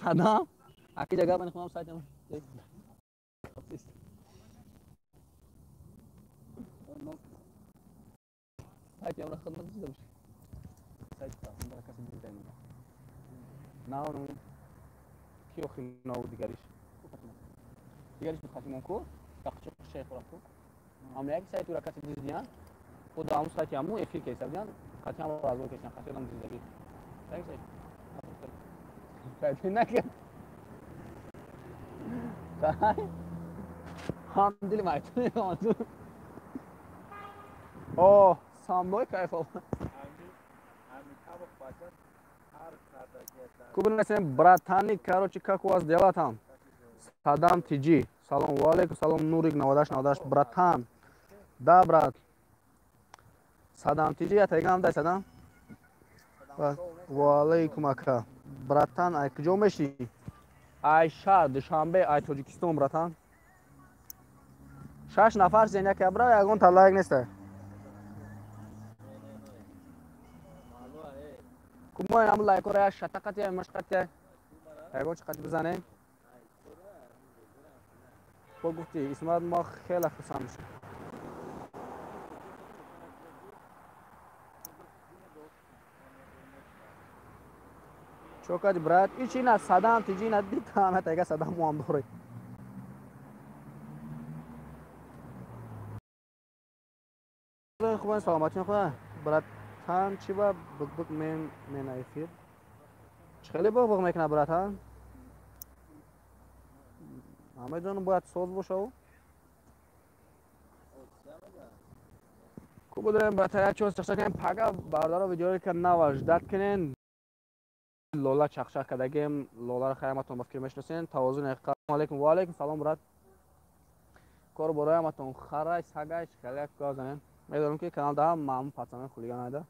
Садам аки ҷага ман худам сайтам. Сайтам ра хидмат чиз сайт каси дидем. На ки охи нав дигариш. Дигариш бихатимон ку, тақчи шайх ку. Ам як сайт ура каси диздиян. Худо ам сайти аму эфир кесабиян, қатиам разбор кесан, қатиам диздаги. Так сайт. Сайт накард. Ҳам дили майтони омаду. О, самбой кайф омад. Кубинасем, братани, короче, как у вас дела там? Садам ТГ. Салом, ва алейкум салом, Нурик 98 98, братан. Да, брат. Садам ТГ, я тайгам дай садам. Ва алейкум ака. Братан, ай куҷо мешӣ? Ай шаҳр, Душанбе, ай Тоҷикистон, братан. 6 нафар зен яке бра, ягон та лайк неста. Кумой ам лайкора я шатақати, я машқати, ягон чи қати бизанем. Бо гуфти Исмат мо хеле хурсанд мешем. Чо кади брат? Ичи на садам тиҷи на дитана тайга садам муам дорӣ. Хубан саломатӣ хубан. Братан чи ба бик-бик мен мена эфир? Чи хеле бик-бик мекунад братан? Намедонам бояд соз бошав. Хуб будем братан, як чиз чақчақ кунем. Пага бародаро видеоро ки нава ждат кунен. Лола чақчақ кардагем, Лоларо хаяматон ба фикр мешиносен. Тавозун ҳақиқат. Алейкум ва алейкум салом брат. Кор бораи ҳаматон харай, сагай, хеле гап занем. Медонам ки канал да маъмул пацанай хулиган айда.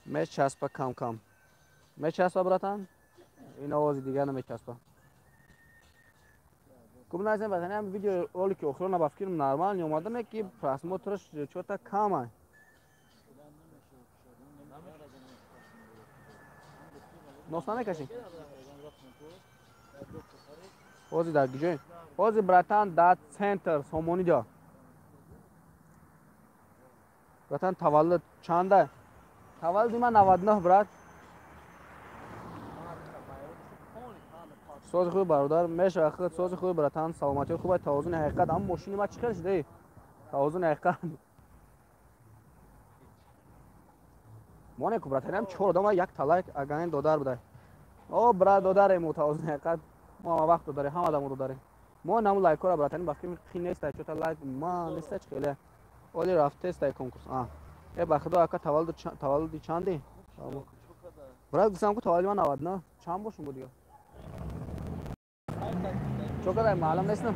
Мечаспа кам-кам. Мечаспа братан? Ин овози дигар намечаспа. Куб назем братан, ҳам видео ролики охирона ба фикрм нормал омада не ки просмотраш чота кам ай. Нос намекашӣ? Ҳозир дар куҷои? Ҳозир братан дар центр Сомонӣ ҷо. Братан таваллуд чанда? Таваллуди ман 99 брат. Сози хуби бародар мешавад худ сози хуби братан, саломатии хуб, тавозуни ҳақиқат. Аммо мошини ман чӣ хел шуда? Тавозуни ҳақиқат. Моне ку братан, ҳам чор одам як талак аганин додар будай. О брат додарем мо тавозуни ҳақиқат. Мо ҳама вақт додарем, ҳама одамо додарем. Мо наму лайкора братани ба фикр қин нест, чота лайк ма нест чӣ хеле. Оли рафтест конкурс. А. Э ба худо ака таваллуди чанди? Брат гуфтам ку таваллуди ман 99. Чанд бошум буд дигар? Чо кадай маълум нестам.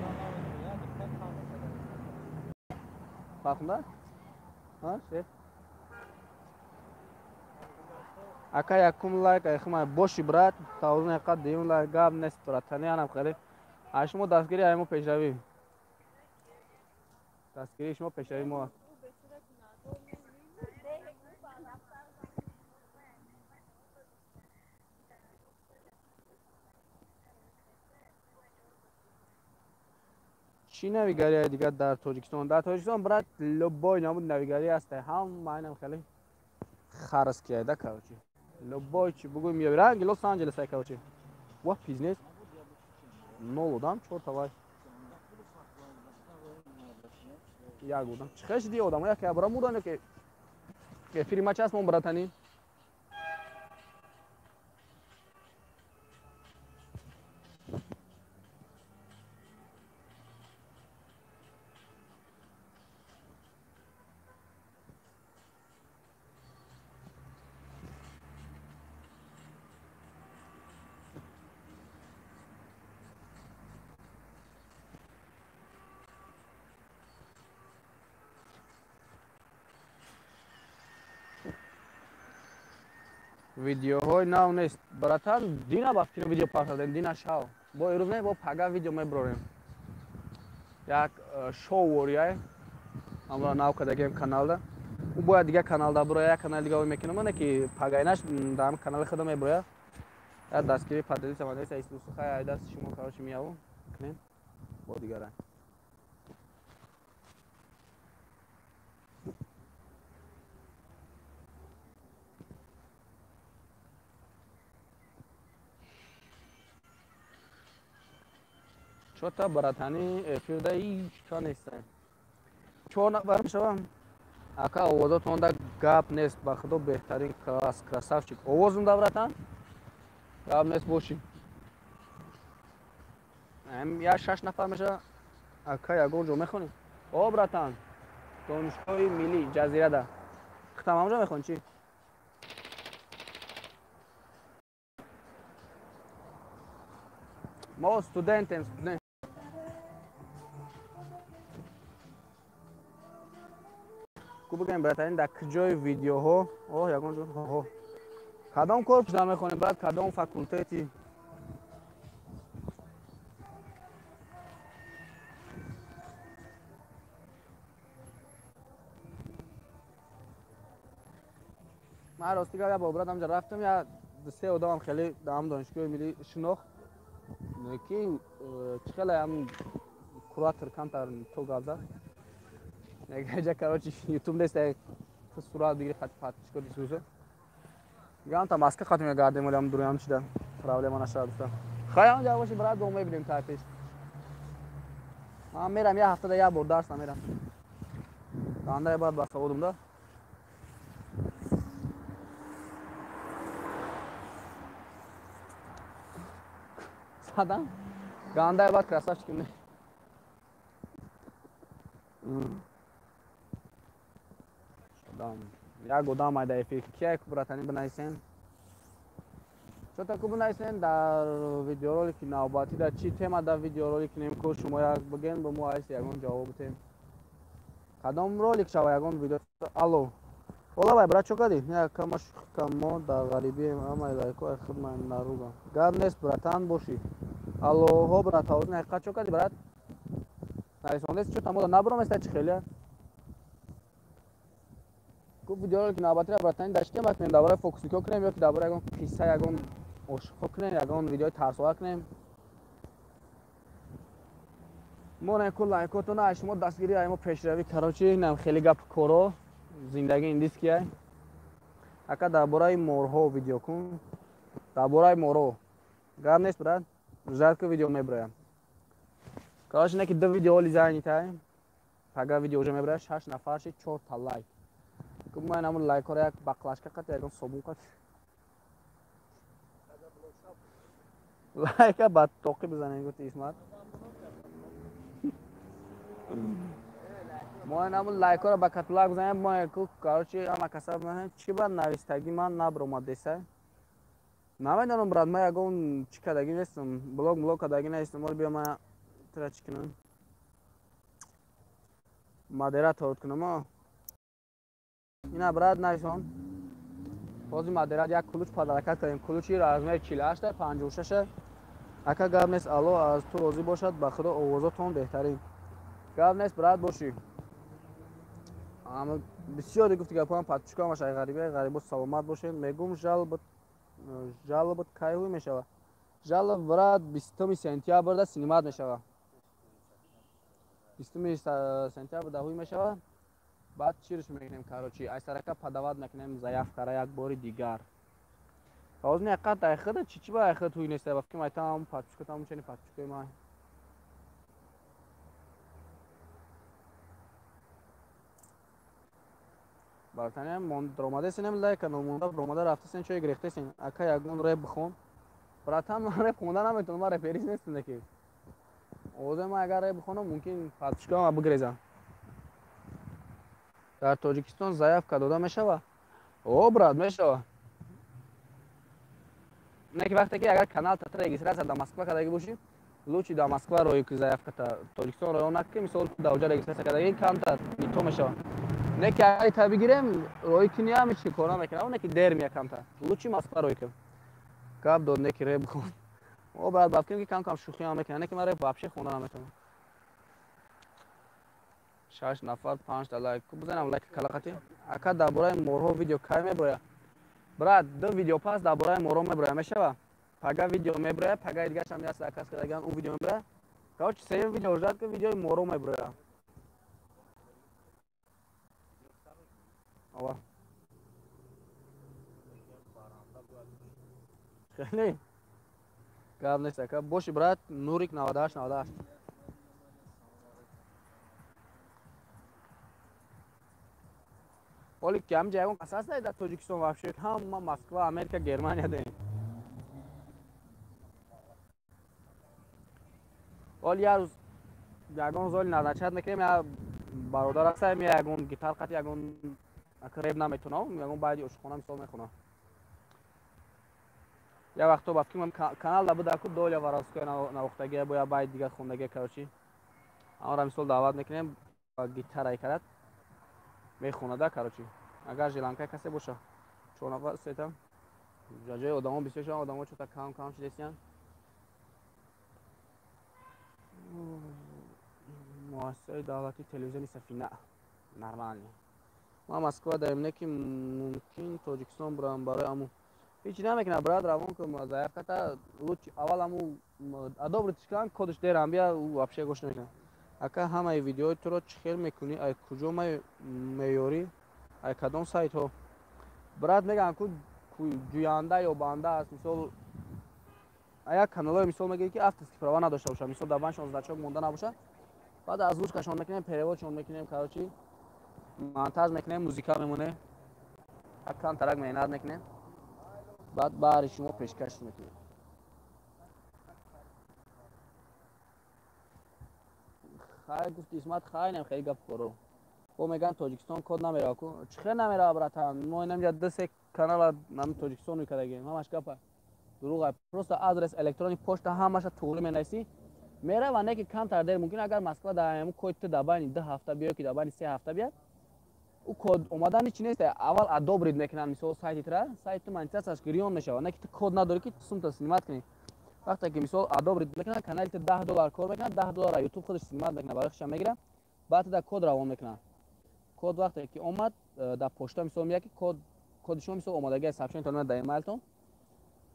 Фархунда? Ҳа, шеф. Ака якум лайк айхма боши брат, тавозун ҳақиқат дуюм лайк гап нест братани анам хеле. Ай шумо дастгири ай мо пешравӣ. Дастгирии шумо пешравии мо. Чӣ навигарии дигар дар Тоҷикистон? Дар Тоҷикистон брат любой намуд навигарӣ ҳаст. Ҳама айнам хеле харски айда короче. Любой чи бугӯй меёбӣ. Ранги Лос Анҷелес ай короче. Ва бизнес. Нол одам, чор тавай. Як одам. Чӣ хел шуди одамо як ябра мурдан ки эфири ма част мон братани? Видеоҳои нав нест братан, дина ба фикр видео партадем, дина шав. Бо ирӯз не, бо пага видео меброрем. Як шоу ворияй ҳамра нав кардагем каналда. Ӯ бояд дигар каналда буроя, як канали дига мекунам, не ки пагайнаш дар канали худам меброя. Я дастгирӣ поделиться поделиться истусухай ай даст шумо короче мияву кунем бо дигара. Чота братани эфирда ҳеҷ ка нестем. 4 нафар мешавам. Ака овозотонда гап нест, ба худо беҳтарин класс, красавчик. Овозум да братан? Гап нест боши. Я 6 нафар меша. Ака ягон ҷо мехонӣ? О братан, донишгоҳи миллӣ ҷазирада. Хитам ҳамонҷо мехонӣ чӣ? Мо студентем, студент. Ку бигӯем братанин дар куҷои видеоҳо? О, ягон ҷо. Ҳо. Кадом корпус мехонем брат, кадом факултети? Ман рости гап я бо брат ҳамҷа рафтам, я се одамам хеле дар ҳам донишгоҳи миллӣ шинохт. Ки чӣ хеле ҳам куратор камтар то гап зад. Негаҷа короче ютуб нест, сурат бигири хати патчико дисӯза. Гамта маска хати мегардем, вале ҳам дуруям чида проблема нашавад гуфта. Хай ҳамҷа боши брат, бо мебинем тай пеш. Ман мерам я ҳафтада як бор дарс намерам. Андай баъд ба саводум да. Задам. Гандай баъд красавчик не. Як одам айда эфир. Кия братани бинависен? Чота ку бинависен дар видеоролики навбатӣ дар чӣ тема дар видеоролик кунем ку шумо як бигӯен ба мо айс ягон ҷавоб битем. Кадом ролик шава ягон видео? Алло. Ола вай брат чо кардӣ? Якама шӯхӣ мо дар ғарибием, ҳамаи лайкҳои худман наругам. Гап нест братан бошӣ. Алло, ҳо брат, ҳозир ҳақиқат чо кардӣ брат? Нависондест чо тамода набуроместа чӣ хеле? Ку видеоролики навбатиро братани дар чӣ тема кунем? Дар бораи фокусникҳо кунем ё ки дар бораи ягон қисса, ягон ошиқҳо кунем, ягон видеои тарсовар кунем? Мо неку лайкотона ай шумо дастгирӣ ай мо пешравӣ короче, инам хеле гап коро, зиндагӣ индиския. Ака дар бораи морҳо видео кун. Дар бораи морҳо. Гап нест брат, ждать ку видео меброям. Короче, не ки ду видео лизайнитай. Пага видео уже меброяд, 6 нафар ши 4 та лайк. Ку ман ҳамун лайкҳоро як баклажка қат, ягон собун қат. Лайка ба тоқӣ бизанем гуфти Исмат. Мо ҳамун лайкҳоро ба катулак бизанем, мо ку короче ҳама каса бизанем, чӣ ба навистагӣ ман набромадеса. Намедонам брат, ман ягон чӣ кардагӣ нестам, блог кардагӣ нестам, оли биё ман тура чӣ кунам? Модератор кунам, а? Ина брат нависон. Ҳозир модерат як ключ подарка кардем. Ключи размери 48 56. Ака гап нест, Аллоҳ аз ту розӣ бошад, ба худо овозотон беҳтарин. Гап нест брат бошӣ. Ама бисёре гуфти гапҳоям подписчикоам ай ғарибе, ғарибо саломат бошед. Мегум жалобот кай ҳуй мешава? Жалоб брат 20 сентябрда синимат мешава. 20 сентябрда ҳуй мешава. Баъд чирш мекунем короче, ай сарака подавать мекунем заявкара як бори дигар. Ҳозир не қат ай худа чӣ чӣ ба ай худ ҳуй нест, ба фикрам ай там подписчико там чени подписчикои ман. Бартаниям ромадесинем лайка номонда ромада рафтесен чой гирехтесен. Ака ягон реп бихон. Братан ман реп хонда наметавонам, ман реперист нестам ки. Ҳозир ман агар реп бихонам мумкин подписчикоам бигрезам. Дар Тоҷикистон заявка дода мешава? О, брат, мешава. Не ки вақте ки агар канал та регистрация дар Москва кардагӣ бошӣ, лучше дар Москва рои ки заявката Тоҷикистон роё накунӣ, мисол дар оҷа регистрация кардагӣ камтар нито мешава. Не ки агар та бигирем, рои кунӣ ҳам ҳеч кор намекунам, не ки дер мея камтар. Лучше Москва рои кун. Гап дод, не ки реп хон. О, брат, ба фикрам ки кам кам шӯхӣ ҳам мекунам, не ки ман реп вообще хонда наметавонам. 6 нафар 5 та лайк. Ку бизанам лайк калақати. Ака дар бораи морҳо видео кай меброяд? Брат, ду видео пас дар бораи морҳо меброяд, мешава? Пага видео меброя, пага дигашам я заказ кардаган, ӯ видео меброя. Короче, сеюм видео ждать ки видеои моро меброя. Ова. Хеле гап нест, ака. Боши, брат, Нурик 98 98. Оли ки ҳамҷа ягон кас ҳаст дар Тоҷикистон вообще? Ҳама Москва, Америка, Германия дем. Оли як рӯз ягон рӯз оли назначать мекунем, я бародар ҳастам, я ягон гитар қати ягон ака реп наметунам, ягон баъди ошхона мисол мехонам. Я вақто ба фикрам канал да буда ку доля воровская навохтагия бо я байд дигар хондагия, короче. Амара мисол даъват мекунем, ба гитара карад мехонада, короче. Агар желанка касе боша. Чор нафар сета. Ҷои одамо бисёр шудан, одамо чота кам кам шудесиян. Муассисаи давлатии телевизиони Сафина. Нормально. Ма Москва даем, не ки мумкин Тоҷикистон бурам барои аму. Ҳеҷ намекунад, брат, равон кун заявката, лучше аввал аму одобрить кунан, кодаш дерам бия, ӯ вообще гӯш намекунад. Ака, ҳамаи видеои туро чӣ хел мекунӣ, ай куҷо меёрӣ, ай кадом сайтҳо? Брат, мегӯям ку ҷӯянда ё банда аст, мисол як каналҳое мисол мегӯяд ки авторский права надошта бошад, мисол дар баншон значок монда набошад, баъд озвучкашон мекунем, переводшон мекунем, короче, монтаж мекунем, музика мемонем, як камтарак меҳнат мекунем, баъд баҳри шумо пешкаш мекунем. Хай гуфти Исмат, хай нем хеле гап хоро. Бо меган Тоҷикистон код намерава ку. Чӣ хел намерава, братан? Мо инамҷа ду се канала нам Тоҷикистон мекардагем. Ҳамаш гапа. Дурӯға. Просто адрес электронӣ почта ҳамаша туғри менависӣ. Мерава, не ки камтар дер мумкин, агар Москва дар ҳамун код ту дар байни 2 ҳафта биё ки дар байни 3 ҳафта биёд. Ӯ код омадани чи нест, аввал одобрить мекунанд, мисол сайти тра, сайти ту монетизатсияш гирён мешавад, не ки ту код надорӣ ки сумта снимать кунӣ. Вақте ки мисол одобрить мекунанд, канали ту $10 кор мекунад, $10 YouTube худаш снимать мекунад, барои худашам мегирад, баъд ту дар код равон мекунад. Код вақте ки омад, дар почта мисол меяд ки коди шумо мисол омадагӣ сообщение меояд дар имейлтон.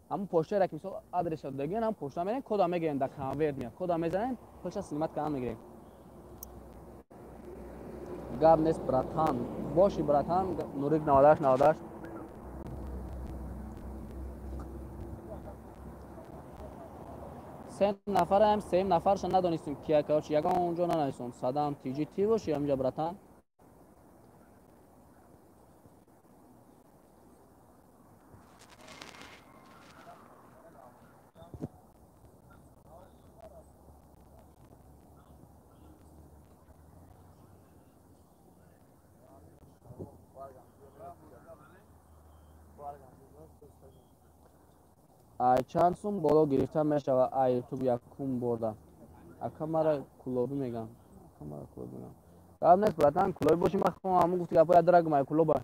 Ҳамун почтаеро ки мисол адресша додагиан, ҳамун почта мерем, кода мегирем, дар конверт меяд. Кода мезанем, пулша снимать кардан мегирем. Гап нест, братан. Боши, братан, Нурик 98 98. Се нафараем, сеюм нафарша надонистем кия, короче, ягон онҷо нанависом. Садам ТЖ ти боши ҳаминҷа, братан. Ай чанд сум боло гирифта мешава ай ютуб якум борда? Ака, мара кулобӣ мегам. Ака, мара кулобӣ мегам. Гап нест, братан, кулобӣ боши, ман хом ҳамун гуфти гапо я драгм ай кулоба.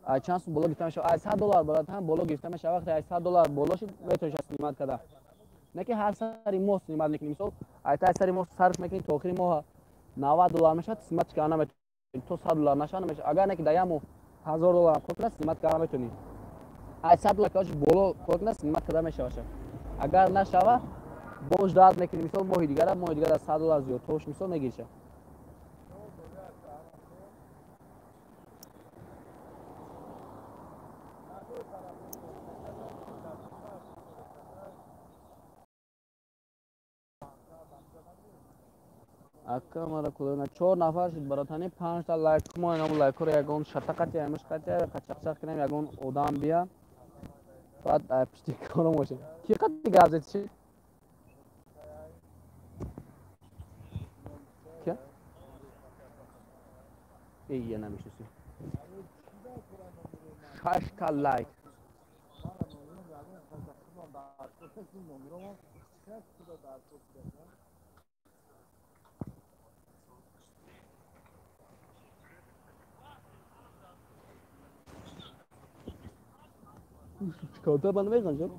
Ай чанд сум боло гирифта мешава? Ай $100, братан, боло гирифта мешава. Вақте ай $100 боло шид, метавониш снимать карда. Не ки ҳар сари моҳ снимать мекунӣ, мисол, ай та сари моҳ сарф мекунӣ, то охири моҳ $90 мешавад, снимать карда наметавонӣ. То $100 нашава намешава. Агар не ки дар як моҳ $1000 кор кунад, снимать карда метавонӣ. Ай $100 короче боло кор кунад, снимать карда мешавад. Агар нашава, бош даъват мекунӣ, мисол моҳи дигара, моҳи дигара $100 зиёд, тош мисол мегириша. Ака, мара кулона 4 нафар шуд, баротани, 5 та лайк мо инам лайкро ягон шатақати амш қати қачақчақ кунем, ягон одам бия. Баъд ай пишти кором боше. Ки қати гап зед чи? Ки? Эй, я намешносӣ. 6 та лайк. Чиконта мана меғанҷа?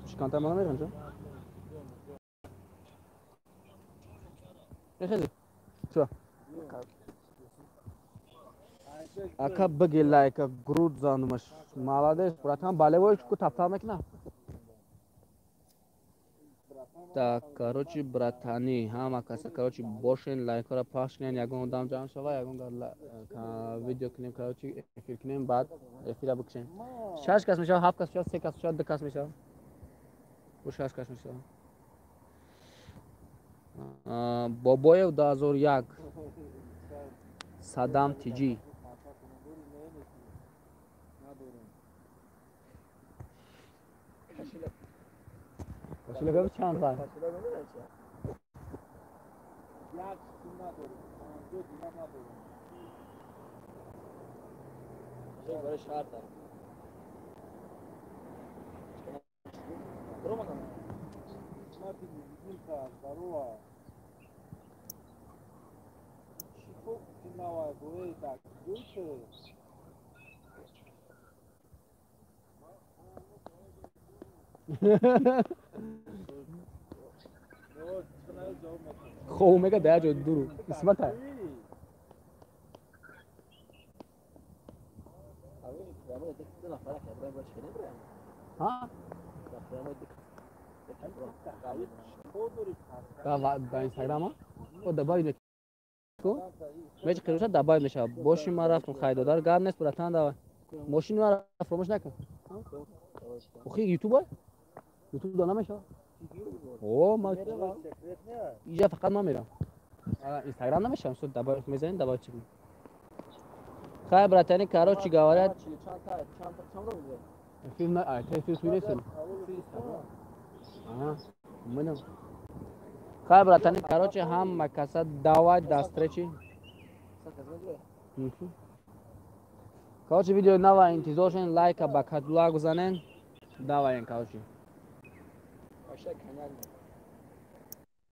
Чиконта мана меғанҷа? Хеле. Чо? Ака биги лайка груд занумаш. Молодец, братан, болевой ку таптал мекна. Так, короче, братани, ҳама каса, короче, бошен, лайкора пахш кунен, ягон одам ҷамъ шава, ягон видео кунем, короче, эфир кунем, баъд эфира бикушем. Шаш кас мешава, ҳафт кас мешава, се кас мешава, ду кас мешава. Бо шаш кас мешава. Бобоев 2001 Садам Тиҷи. Кошелек чанд та? Хоб мега да ҷои дуру. Исмата. Ҳа? Да Инстаграма? О добавить ку? Меч қируша добавить мешава. Боши ма рафтум хай додар, гап нест братан давай. Мошини ма фаромӯш накун. Охи ютуба? Ютуб да намешава? О, ма иҷа фақат ман мерам. Инстаграм намешавам, со добавить мезанем, добавить чӣ. Хай братани, короче говорят, филм на, ай, филм суйнесен. Ага, менам. Хай братани, короче, ҳама каса давай до встречи. Короче, видео нава интизор шен, лайка ба кадула гузанен. Давай, короче.